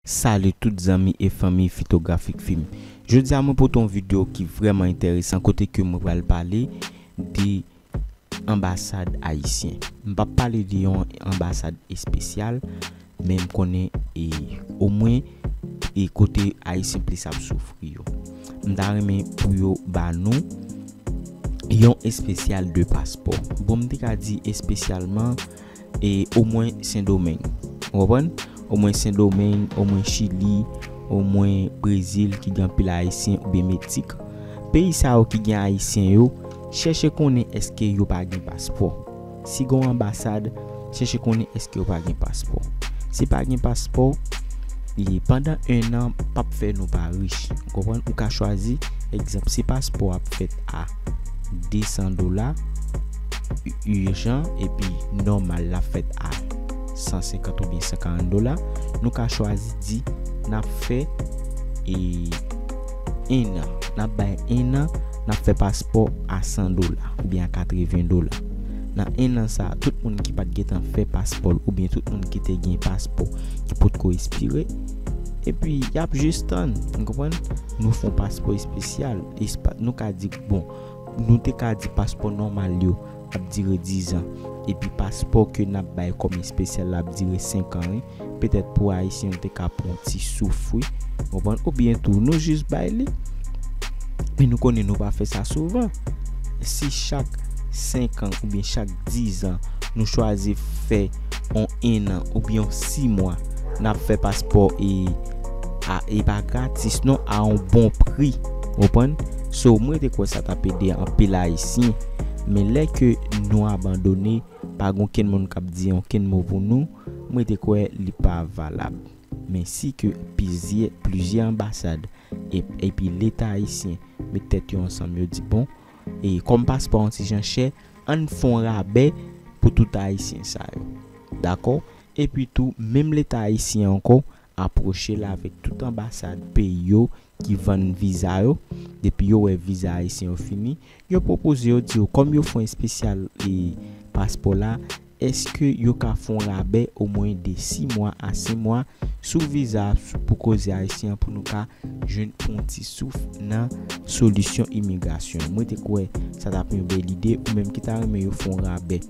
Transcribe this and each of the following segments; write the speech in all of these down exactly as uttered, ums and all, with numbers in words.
Salut tout zanmi e fanmi Fitografik Film. Jodi a mwen pote yon videyo ki vrèman enteresan kote ke mwen pral pale de anbasad ayisyen. M p ap pale de yon anbasad espesyal, men m konnen e omwen e kote ayisyen plis ap soufri yo. M ta renmen pou yo ba nou yon espesyal de paspò. Bon, m te ka di espesyalman e omwen Sendomeng. Ou konprann? Omwen Sendomeng, omwen Chili, omwen Brezil ki gen anpil ayisyen oubyen Meksik. Peyi sa yo ki gen ayisyen yo, chèche konnen èske yo pa gen paspò. Si gen yon anbasad, chèche konnen èske yo pa gen paspò. Si pa gen paspò, e pandan en an p ap fè nou pa rich. Ou konprann? Ou ka chwazi, egzanp, si paspò ap fèt a de san dola, ijan epi nòmal la fèt a san senkant oubyen san karant dola, nou ka chwazi di n ap fè e en an, n ap bay en an, n ap fè paspò a san dola oubyen a katreven dola. Nan en an sa a, tout moun ki pa t gentan fè paspò l oubyen tout moun ki te gen paspò ki potko espire, epi y ap jis tann, ou konprann? Nou fè yon paspò espesyal, espa, nou ka di, bon, nou te ka di paspò nòmal yo ap dire dizan, epi paspò ke n ap bay kòm espesyal la ap dire senkan, wi. Petèt pou ayisyen yo te ka pran yon ti souf, wi. Konprann? Oubyen tou, nou jis bay li. Men nou konnen nou pa fè sa souvan. Si chak senkan oubyen chak dizan, nou chwazi fè yon en an oubyen yon sis mwa, n ap fè paspò e a, e pa gratis non, a yon bon pri. Konprann? So, mwen te kwè sa t ap ede anpil ayisyen. Men lè ke nou abandone, pa gen okenn moun k ap di okenn mo pou nou, mwen te kwè li pa valab. Men si ke plizyè, plizyè anbasad e, epi Leta ayisyen met tèt yo ansanm, yo di, bon, e kòm paspò an ti jan chè, ann fè yon rabè pou tout ayisyen sa yo. Dakò? Epi tou, menm Leta ayisyen ankò apwoche l avèk tout anbasad peyi yo ki vann viza yo. Depi yo wè viza ayisyen yo fini, yo pwopoze, yo di yo, kòm yo fè yon espesyal e paspò la, èske yo ka fè yon rabè omwen de sis mwa a senk mwa sou viza pou koze ayisyen an pou nou ka jwenn yon ti souf nan solisyon imigrasyon. Mwen te kwè sa t ap yon bèl ide, ou menm ki ta renmen yo fè yon rabè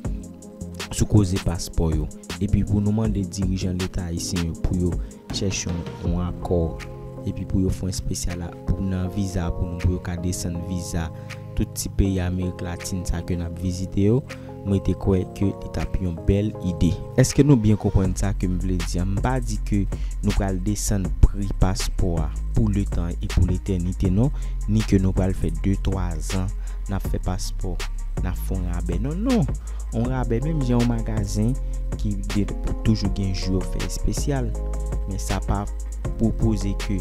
sou koze paspò yo. Epi pou nou mande dirijan Leta ayisyen yo pou yo chèche yon, yon akò, epi pou yo fè yon espesyal la pou nan viza pou nou, pou yo ka desann viza tout ti peyi Amerik Latin sa ke n ap vizite yo, mwen te kwè ke li t ap yon bèl ide. Èske nou byen konprann sa ke m vle di a? M pa di ke nou pral desann pri paspò a pou letan e pou letènite non, ni ke nou pral fè de twa zan n ap fè paspò, n ap fè yon rabè. Non, non. Yon rabè, menm jan yon magazen ki de, toujou gen jou yo fè espesyal. Men sa pa pwopoze ke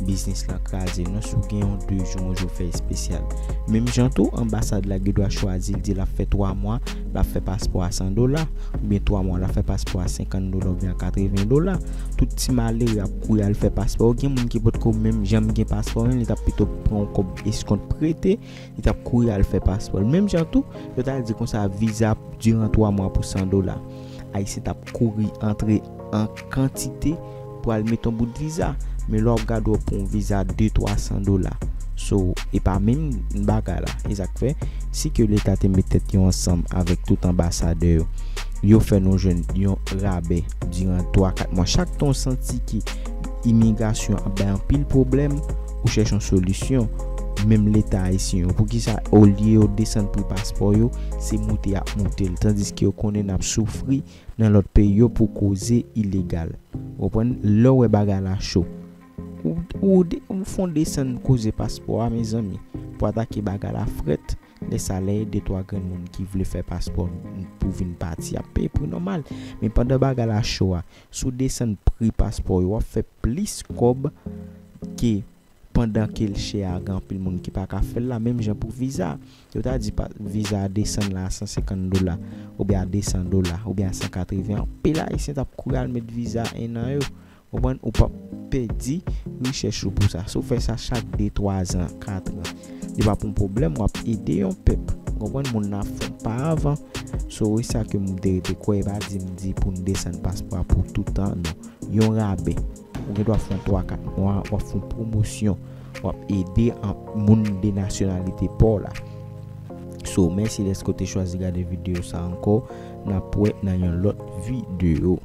biznis lan kraze non, si w gen yon de jou, yon jou fè espesyal. Menm jan tou, anbasad la gen dwa chwazi, l di l ap fè twa mwa, l ap fè paspò a san dola, oubyen twa mwa, l ap fè paspò a senkant dola oubyen a katreven dola. Tout ti malere ap kouri al fè paspò yo. Gen moun ki potko menm janm gen paspò, men li t ap pito pran yon kòb eskont prete, li t ap kouri al fè paspò l. Menm jan tou, yo ta di konsa viza diran twa mwa pou san dola. Ayisyen t ap kouri antre an kantite pou al met yon bout viza. Men lè w ap gade w pran yon viza de twa san dola. So, e pa menm bagay la. E sa k fè, si ke Leta te met tèt yo ansanm avèk tout anbasadè yo, yo fè nou jwenn yon rabè diran twa kat mwa. Chak tan w santi ke imigrasyon ap bay anpil pwoblèm, ou chèche yon solisyon. Menm Leta ayisyen yo, poukisa olye yo desann pri paspò yo, se moute y ap moute l, tandiske yo konnen n ap soufri nan lòt peyi yo pou koze ilegal. Ou konprann? Lè w wè bagay la cho, ou, ou, de- ou fè yon desann koze paspò a, mezanmi, pou atake bagay la frèt. Lè sa, lè de twa grenn moun ki vle fè paspò pou vin pati, y ap peye pri nòmal. Men pandan bagay la cho a, si w desann pri paspò yo, w ap fè plis kòb ke pandan ke l chè a, gen anpil moun ki pa ka fè l la, menm jan pou viza. Yo ta di pa, viza a desann la a san senkant dola, oubyen a de san dola, oubyen a san katreven, anpil ayisyen t ap kouri al met viza en an yo. Konprann? Ou p ap pèdi rechèch ou pou sa. Si w fè sa chak de, twa zan, kat an, li p ap yon pwoblèm, w ap ede yon pèp. Konprann? Moun nan ap fè yon pa avan. So, e sa ke m te rete kwè, e pa di m di pou n desann paspò a pou toutan, non. Yon rabè. Ou gen dwa fè yon twa kat mwa, w ap fè yon pwomosyon, w ap ede an moun de nasyonalite pa w la. So, mèsi dèske w te chwazi gade videyo sa ankò. N ap wè nan yon lòt videyo.